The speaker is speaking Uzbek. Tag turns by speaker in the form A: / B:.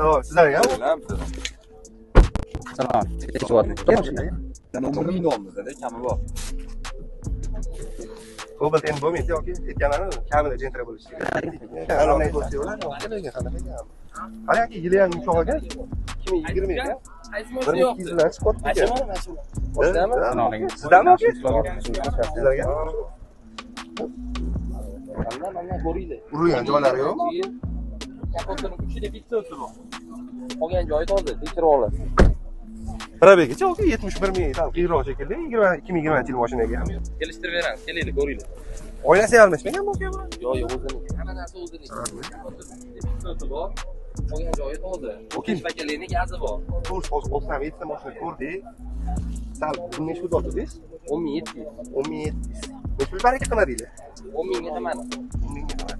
A: Salom, sizlarga.
B: Salom.
C: Kami bor.
A: Cobalt endi bo'lmaydi yoki aytganlarim kamida Gentra bo'lishi kerak. Qanday bo'lsa bo'ladi, lekin qanaqa ekan? Qani aka, yili ham yumshoq ekan. 2020 ekan.
D: Qaysi mashina yo'qdi?
A: 1200 dan chiqib ketdi.
D: Mashinami, mashinami?
A: Sizdami aka? Sizlarga.
D: Mana ko'ringlar.
A: Urilgan joylari yo'qmi?
D: Kapotini uchida bitta o'ti bor. Qolgan joyi toza, tekshirib olasiz.
A: Пробег ichi aka 71 ming, sal qiyinroq shekilli, 2020 yil mashinaga ham.
D: Kelishtirib beramiz, kelinglar, ko'ringlar.
A: Oynasi ham almashmagan bu aka bu?
D: Yo'q, yo'q, o'ziniki. Hamma narsa o'ziniki. Bitta o'ti bor. Qolgan joyi toza.
A: Okey.
D: Shpakalining gazi bor.
A: To'g'ri, hozir 6 7 ta mashina ko'rdik. Sal necha pul sotdingiz?
D: 10 700.
A: 10 700. Necha pul baraka qilmadinglar?
D: 10 mingga qilmadim.
A: 10 mingga qilmadik.